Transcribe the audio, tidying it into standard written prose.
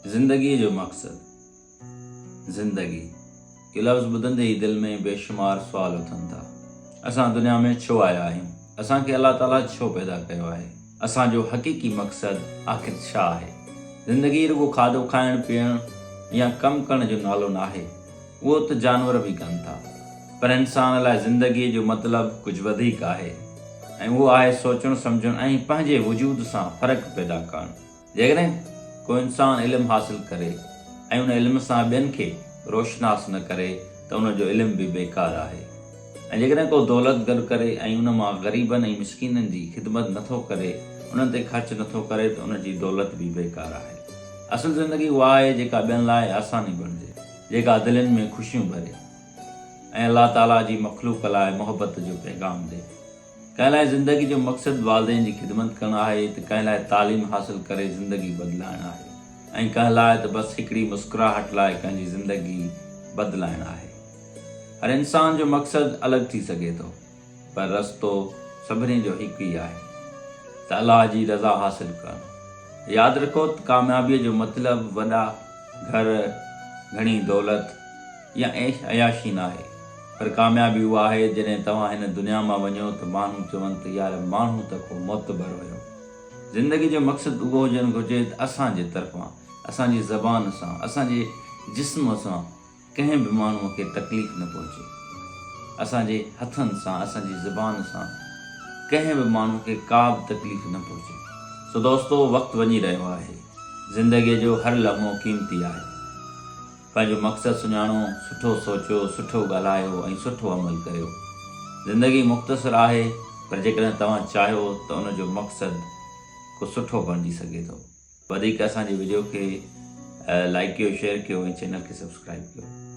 زندگيء جو مقصد، زندگي، اهو لفظ ٻڌندي ئي دل ۾ بيشمار سوال اٿن ٿا. اسان دنيا ۾ ڇو آيا آهيون؟ اسان کي الله تعاليٰ ڇو پيدا ڪيو آهي؟ اسان جو حقيقي مقصد آخر ڇا آهي؟ زندگي رڳو کاڌو کائڻ، پيئڻ يا ڪم ڪرڻ جو نالو ناهي. اهو ته جانور به ڪن ٿا. پر انسان لاء زندگيء جو مطلب ڪجهه وڌيڪ آهي ۽ اهو آهي سوچڻ، سمجهڻ ۽ پنهنجي وجود سان فرق پيدا ڪرڻ. جيڪڏهن ڪو انسان علم حاصل ڪري ۽ ان علم سان ٻين کي روشناس نه ڪري ته ان جو علم به بيڪار آهي ۽ جيڪڏهن ڪو دولت گڏ ڪري ۽ ان مان غريبن ۽ مسڪينن جي خدمت نه ٿو ڪري، انهن تي خرچ نه ٿو ڪري ته ان جي دولت به بيڪار آهي. اصل زندگي اها آهي جيڪا ٻين لاء آساني بڻجي، جيڪا دلين ۾ خوشيون ڀري ۽ الله تعاليٰ جي مخلوق لاء محبت جو پيغام ڏي. ڪنهن لاء زندگي جو مقصد والدين جي خدمت ڪرڻ آهي ته ڪنهن لاء تعليم حاصل ڪري زندگي بدلائڻ آهي ۽ ڪنهن لاء ته بس هڪڙي مسڪراهٽ لاء ڪنهن جي زندگي بدلائڻ آهي. هر انسان جو مقصد الڳ ٿي سگهي ٿو پر رستو سڀني جو هڪ ئي آهي ته الله جي رضا حاصل ڪرڻ. ياد رکو ته ڪاميابيء جو مطلب وڏا گهر، گهڻي دولت، يا عيش عياشي ناهي پر ڪاميابي اها آهي جڏهن توهان هن دنيا مان وڃو ته ماڻهو چون ته يار ماڻهو ته ڪو معتبر هيو. زندگي جو مقصد اهو هجڻ گهرجي ته اسان جي طرفان، اسان جي زبان سان، اسان جي جسم سان ڪنهن به ماڻهو کي تڪليف نه پهچي. اسان جي هٿن سان، اسان جي زبان سان ڪنهن به ماڻهو کي ڪا به تڪليف نه پهچي. سو دوستو وقت وڃي رهيو آهي. زندگي جو هر لمحو قيمتي آهي. پنهنجو مقصد سڃاڻو، سٺو سوچيو، سٺو ڳالهايو ۽ سٺو عمل ڪريو. زندگي مختصر آهي پر جيڪڏهن توهان چاهيو ته ان جو مقصد ڪو سٺو بڻجي سگهي ٿو. وڌيڪ اسان جي وڊيو کي لائيڪ ڪيو، شيئر ڪيو ۽ چينل کي سبسڪرائيب ڪيو.